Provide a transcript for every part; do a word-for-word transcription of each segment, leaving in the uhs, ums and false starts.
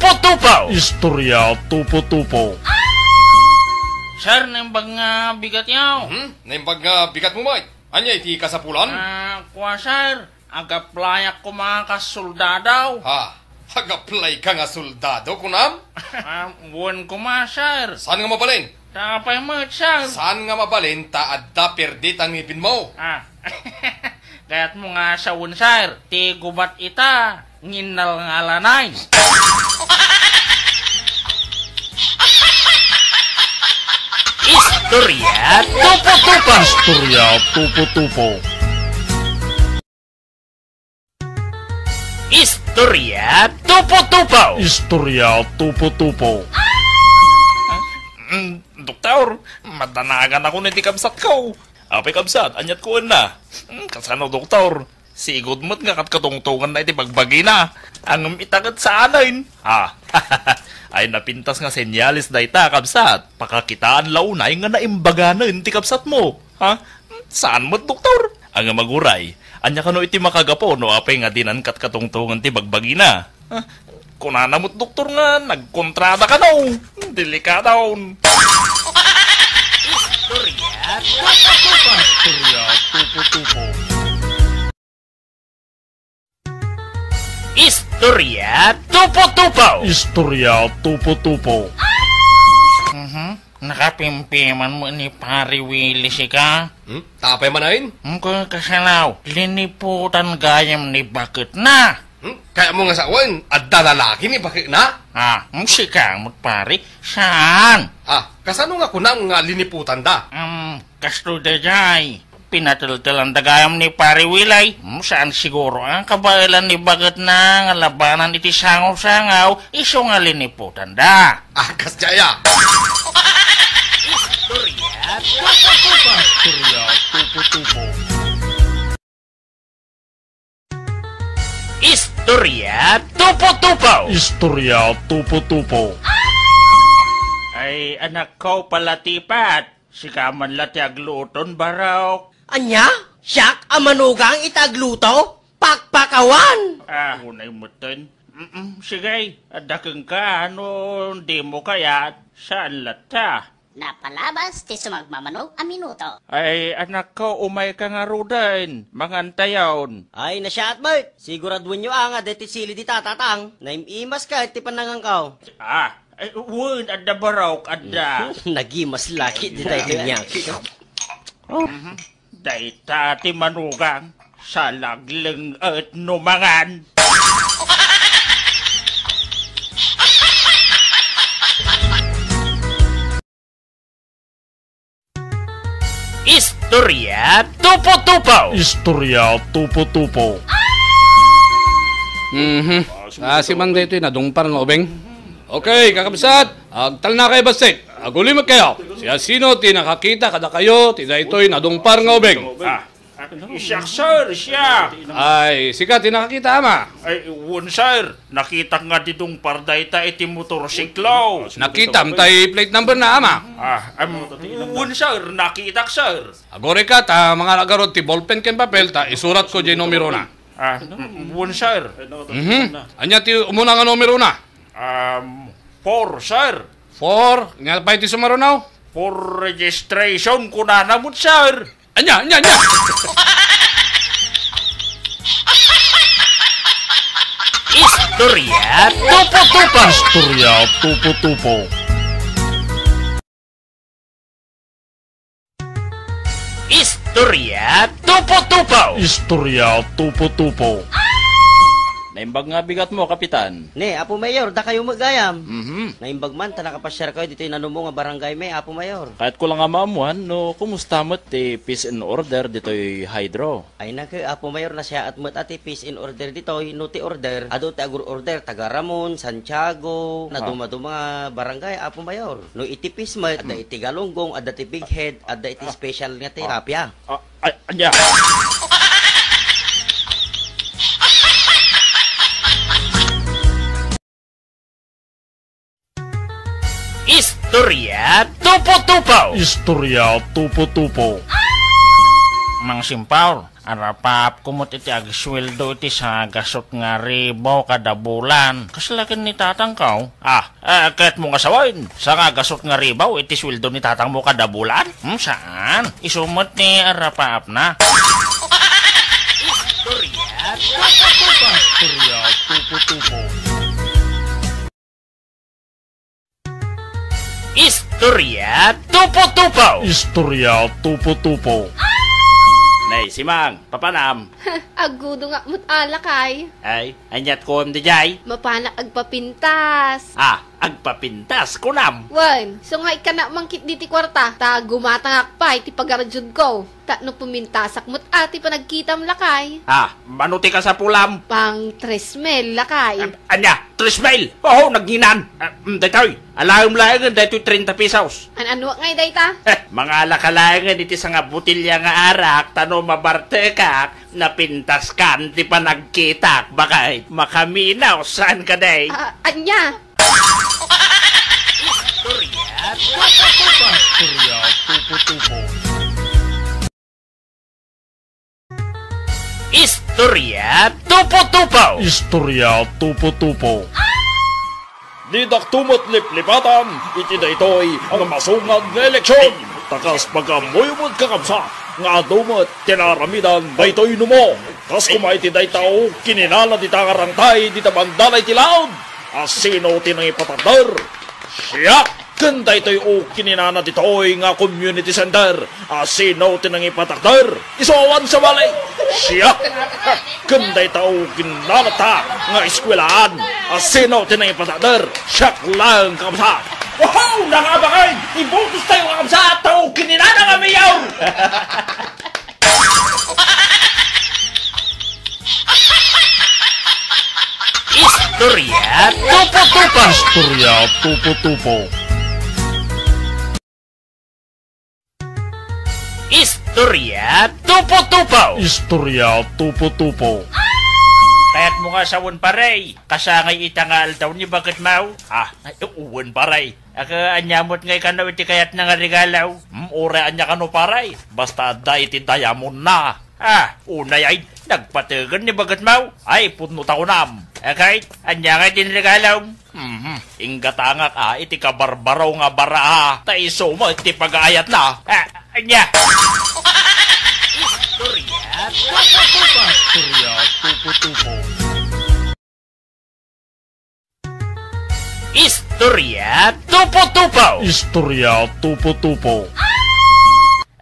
Tupo-tupo. Istorya tupo-tupo. Sir, naimbag nga bigat yaw. Hmm? Naimbag nga bigat mo, Mike? Ania iti kasapulan? Ah, kua, sir. Ag-applyak koma kas soldado. Ha? Ag-apply ka nga soldado, kunam? Ah, wen koma, sir. Saan nga mabalin? Ta apay met, sir? Saan nga mabalin ta adda perdi ta ngipin mo? Ah. Kayat mo nga sawen, sir. Ti gubat ita, nginnal nga alanay. Istorya tupo-tupo. Istorya tupo-tupo. Istorya tupo-tupo. Istorya tupo-tupo. Mm, doktor, madanagan ako ni ti kabsat ko. Apay kabsat, aniat kuenna? Mm, kasano, doktor? Sigud met nga katkatungtonganna iti bagbagina. Ngem ita ket saanen. Ha? Ay, napintas nga senyales dayta, kabsat. Pakakitaan la unay nga naimbaganen ti kabsat mo. Ha? Saan met, doktor? Ngem aguray, ania kano iti makagapu no apay nga dinan katkatungtongan ti bagbagina? Ha? Kunana met, doktor, nga nagkontrada kano. Delikadon. Istorya tupo-tupo. Istorya tupo-tupo. Istorya tupo-tupo. Istorya tupo-tupo. Mhm. Nakapimpiman mo ni Pari Willie sika? Hmm? Tapay man ayin? Ngko kasano, liniputan gayam ni baketna. Hmm? Kayat mo nga sawen, adda lalaki ni baketna? Ah, mm, sika met, pare? Saan? Ah, kasano nga kunam nga liniputanda? Um, kastoy daydiay. Pinateltelanda gayam ni Pare Willie. Hmm, saan siguro ang kabaelan ni baketna nga labanan iti sangaw-sangaw, isu nga liniputanda. Ah, kasdiay a. Istorya tupo-tupo. Istorya tupo-tupo. Istorya tupo-tupo. Istorya tupo-tupo. Ay, anakko, palatipat. Sika man la ti agluton, Barok. Ania? Siak a manugang iti agluto? Pakpakawan! Ah, unay metten. Mm-mm, sige, adda kenka, no dimo kayat, saan latta. Napalabas ti sumagmamano a minuto. Ay, anakko, umayka ngaruden. Mangantayon. Ay, nasiaat met. Siguraduenyo a nga adda ti sili dita, tatang. Naim-imas ka iti pananganko. Ah, ay, wen, adda, Barok, adda. Nagimas laki dita iti nyaki. Mhm. Dayta ti manugang, salagleng-et no mangan. Istorya tupo-tupo. Istorya tupo-tupo. Mhm. Ah, si Mang daytoy nadungpar nga ubing. Okay, kakabsat, agtalnakay bassit. Agulimek kayo. Siasino ti nakakita kadakayo ti daytoy nadungpar nga ubing? Ah, ah, siak, sir, siak. Ay, sika ti nakakita, ama? Ay, wen, sir. Nakitak nga didungpar dayta iti motorsiklo. Nakitam tay plate number na, ama? Ah, em, wen, sir. Nakitak, sir. Agurayka ta mangalagarod ti ballpen ken papel ta isuratko diay numerona. Ah, mm, wen, sir. Mhm. Ania ti umuna nga numerona? Um, four, sir. Four? Ania pay ti sumaruno? For registration, kunana met, sir. Ania, ania, ania? Istorya tupo-tupo. Istorya tupo-tupo. Istorya tupo-tupo. Istorya tupo-tupo. Naimbag nga bigat mo, Kapitan. Ne, Apo Mayor, dakayo met gayam. Mhm. Naimbag man ta nakapasiar kayo ditoy nanumo nga barangay mi, Apo Mayor. Kayatko la nga maammuan no kumusta met ti peace and order ditoy Hydro. Ay, naka, Apo Mayor, nasiaat met a ti peace and order ditoy, no ti order, adu ti agur-order, taga Ramon, Santiago, ah, naduma-duma nga barangay, Apo Mayor. No iti peace met, adda, hmm, iti galunggong, adda ti big head, adda iti, ah, special nga, ah, tilapia. Ah, ay, ania? Istorya tupo-tupo. Istorya tupo-tupo. Mang Simpaw, Arapaapko met iti agsueldo iti sangagasut nga ribu kada bulan. Kasla ken ni tatangko. Ah, eh, kayatmo nga sawen, sangagasut nga ribu iti sueldo ni tatangmo kada bulan? Hmm, saan? Isu met ti arapaapna. Istorya tupo-tupo. Istorya tupo-tupo. Istorya tupo-tupo. Istorya tupo-tupo. Nay, Simang, papanam? Aggudongak met a, lakay. Ay, aniat kunem daydiay? Mapanak agpapintas. Ah, agpapintas, kunam? Wen, isu nga ikkanak mangkit ditoy kuarta, ta gumatangak pay ti pagaragiodko. Tapno pumintasak met a ti panagkitam, lakay. Ah, mano ti kasapulam? Pang tres mil, lakay. Am, ania? Tres mil? Oho, nagnginan. Ah, mm, daytoy. Alaem laengen daytoy treinta pesos. An-anuak ngay dayta? Heh, mangala ka laengen iti sangabotelia nga arak, ta no mabartekak, napintaskan ti panagkitak, baket makaminaw, saan kadi? Ah, ania? Istorya tupo-tupo. Istorya tupo-tupo. Istorya tupo-tupo. Istorya tupo-tupo. Didak met liplipatan iti daytoy nga masungad nga eleksion. Ta kas pagaammoyo met, kakabsat, nga adu met ti naaramidan daytoy numo. Kas koma iti dayta o kininana dita nga rangtay dita bandana iti laod. A sino ti nangipatakder? Siak! Ken daytoy o kininana ditoy nga community center. A sino ti nangipatakder? Isu awan sabali. Siak! Ken dayta o kininana ta nga eskuelaan. A sino ti nangipatakder? Siak laeng, kakabsat. Wow! Nangabakay! Ibotos tayo, kakabsat! Ta o kininana nga mayor! Istorya tupo-tupo. Istorya tupo-tupo. Istorya tupo-tupo. Istorya tupo-tupo. Kayatmo nga sawen, pare, kasangay ita nga aldaw ni baketmo? Ah, ay, wen, pare. Aka, ania met ngay kano iti kayatna nga regalo? Hmm, uray ania kano, pare. Basta adda iti diamondna. Ah, unay ay, nagpategen ni baketmo. Ay, pudno ta kunam. Akay, ania ngay ti regalo? Mhm. Inggatangak a iti kabarbaro nga baraha. Ta isu met ti pagaayatna. Ah, ania? Istorya tupo-tupo. Istorya tupo-tupo. Istorya tupo-tupo. Istorya tupo-tupo.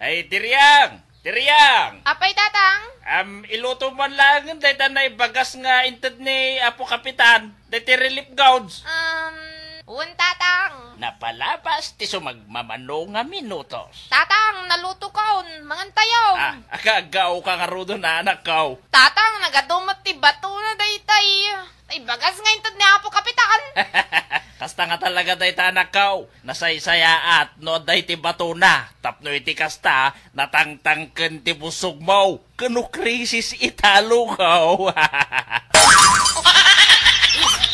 Ay, Tiriang! Tiriang! Apay, Tatang? Am, iluto man laengen dayta naibagas nga inted ni Apo Kapitan, dayta relief goods. Um, wen, Tatang. Napalabas ti sumagmamano nga minutos. Tatang, nalutokon. Mangan tayo. Ah, aga-aggaoka ngaruden, anakko. Tatang, nagadu met ti batona daytay. Tay bagas nga inted ni Apo Kapitan. Kasta nga talaga dayta, anakko. Nasaysayaat no adda iti batona. Tapno iti kasta, natangtangken ti busogmo. Ken no krisis ita, lukaw.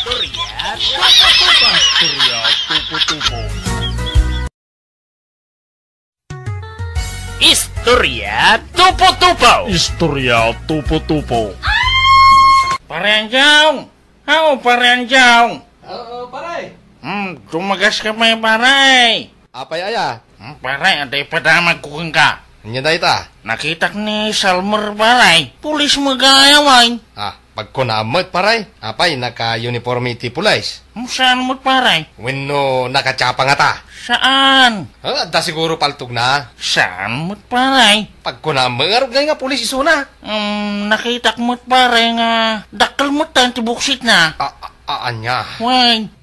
Istorya tupo-tupo. Istorya tupo-tupo. Istorya tupo-tupo. Istorya tupo-tupo. Pare Anjong! Aw, Pare Anjong! Oo, pare. Hmm, tumagas ka pay, pare. Apay aya? Hmm, pare, adda ipadamagko kenka. Ania dayta? Nakitak ni Salmer, pare. Pulis met gayam, ay. Ah, pagkunam met, pare. Apay, naka-uniforme iti pulis? Hmm, saan met, pare? Wenno naka-chapa ngata? Saan? Ah, adda siguro paltogna. Saan met, pare? Pagkunam met, ngarud ngay nga pulis isuna. Um, nakitak met, pare, nga dakkel met ti buksitna. Ah, ah, ah, ania? Wen.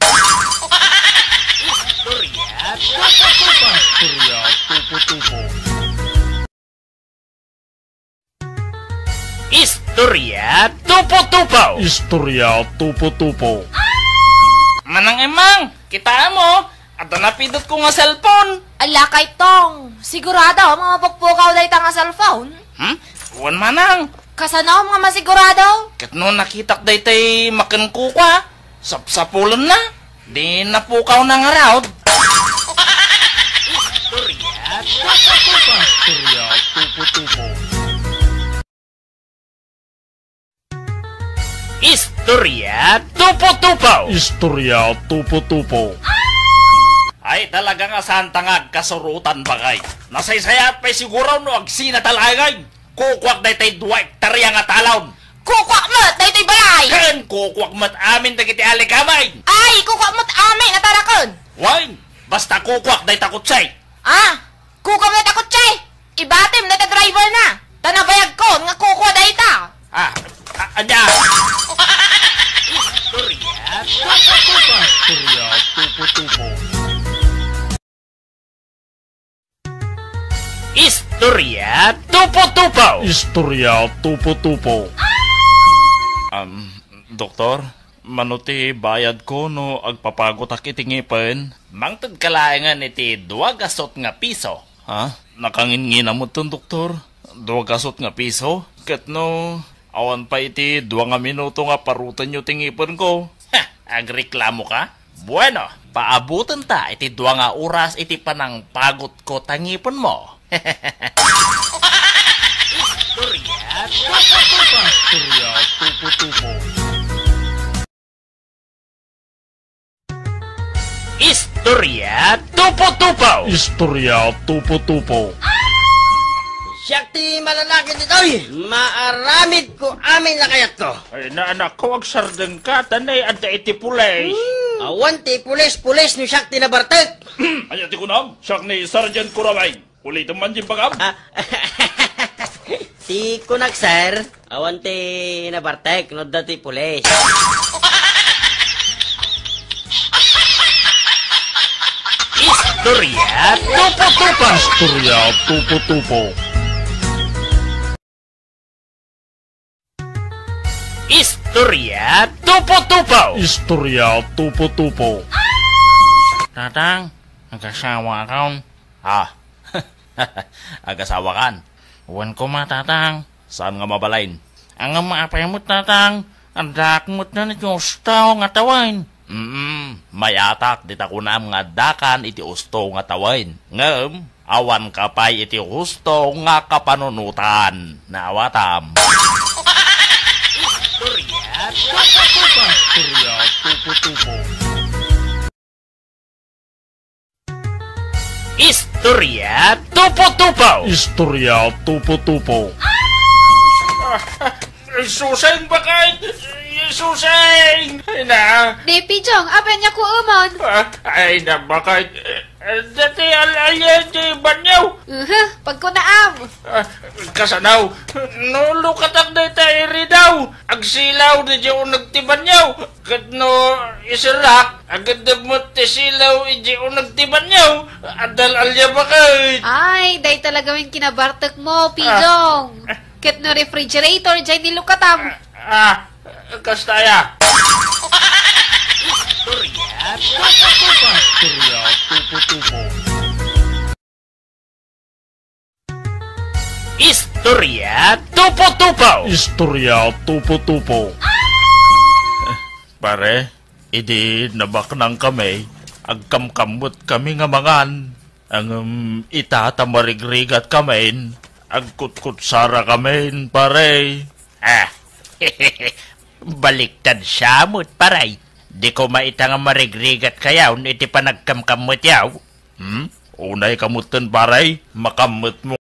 Istorya tupo-tupo. Istorya tupo-tupo. Istorya tupo-tupo. Istorya tupo-tupo. Manang Emang, kitaem, adda napidutko nga cellphone. Ala, kaytong, sigurado nga mapukpukaw dayta nga cellphone? Hmm? Wen, manang. Kasano nga masigurado? Ket no nakitak daytay makenkukua, sapsapulenna, di napukawna ngarud. Istorya tupo-tupo. Istorya tupo-tupo. Istorya tupo-tupo. Istorya tupo-tupo. Ay, talaga nga saan ta nga agkasurotan, bakay. Nasaysayaat pay siguro no agsina ta laengen. Kukuak daytoy dua ektarya nga talon. Kukuak met daytoy balay. Ken kukuak met amin dagiti alikamay. Ay, kukuak met amin a tarakon. Wen, basta kukuak dayta kotse. Ah, kukuak met a kotse. Ibatim dayta driver na. Ta nabayagkon nga kukua dayta. Ah, a-, ania? Istorya tupo-tupo. Istorya tupo-tupo. Istorya tupo-tupo. Istorya tupo-tupo. Um, doktor, mano ti bayadko no agpapagotak iti ngipen? Mangted ka laengen iti dua gasut nga piso. Ha? Nakanginnginam metten, doktor. Dua gasut nga piso? Ket no awan pay iti dua nga minuto nga parutenyo ti ngipenko. Ha, agreklamo ka? Bueno, paabutenta iti dua nga oras iti panangpagotko ta ngipenmo. Istorya tupo-tupo. Istorya tupo-tupo. Istorya tupo-tupo. Istorya tupo-tupo. Siak ti malalaki ditoy. Maaramidko amin a kayatko. Ay, naanakko, agsardengka, ta nay adda iti pulis. Hmm. Awan ti pulis, pulis no siak ti nabartek. Ania ti kunam? Siak ni Sergeant Kuramay. Ulitem man ti bagam. Ah, ti kunak, sir, awan ti nabartek no adda ti pulis. Istorya tupo-tupo. Istorya tupo-tupo. Istorya tupo-tupo. Istorya tupo-tupo. Tatang, agasawa akon. Ah, agasawa kan? Wen koma, Tatang. Saan nga mabalin? Ngem apay met, Tatang, addaak met iti husto nga tawen. Mm, mayatak dita kunam nga addakan iti husto nga tawen. Ngem, awanka pay iti husto nga kapanunotan. Naawatam. Istorya tupo-tupo. Istorya tupo-tupo. Istorya tupo-tupo. Istorya tupo-tupo. Suseng, bakit? Suseng! Ay na! Di, Pijong, apay ania kueman? Ah, ay na, bakit? Dati al-, alya ti banyaw. Uhu, pagkunaam. Ah, kasanaw, no lukatak dayta iridaw, agsilaw di uneg ti banyaw. Ket no iserak, agdem met ti silaw iti uneg ti banyaw, adal alya bakit. Ay, dayta la gawin kinabartekmo, Pijong. Ket no refrigerator, diay nilukatam. Ah, ah, kasta aya. Istorya tupo-tupo. Istorya tupo-tupo. Istorya tupo-tupo. Istorya tupo-tupo. Pare, idi nabaknang kami, agkamkammet kami nga mangan. Ngem ita ta marigrigat kami, agkutkutsara kami, pare. Ah, baliktad siya met, pare. Di koma ita nga marigrigat kayaw iti panagkamkammet yaw. Hmm? Unay kamutten, pare, makammet mo.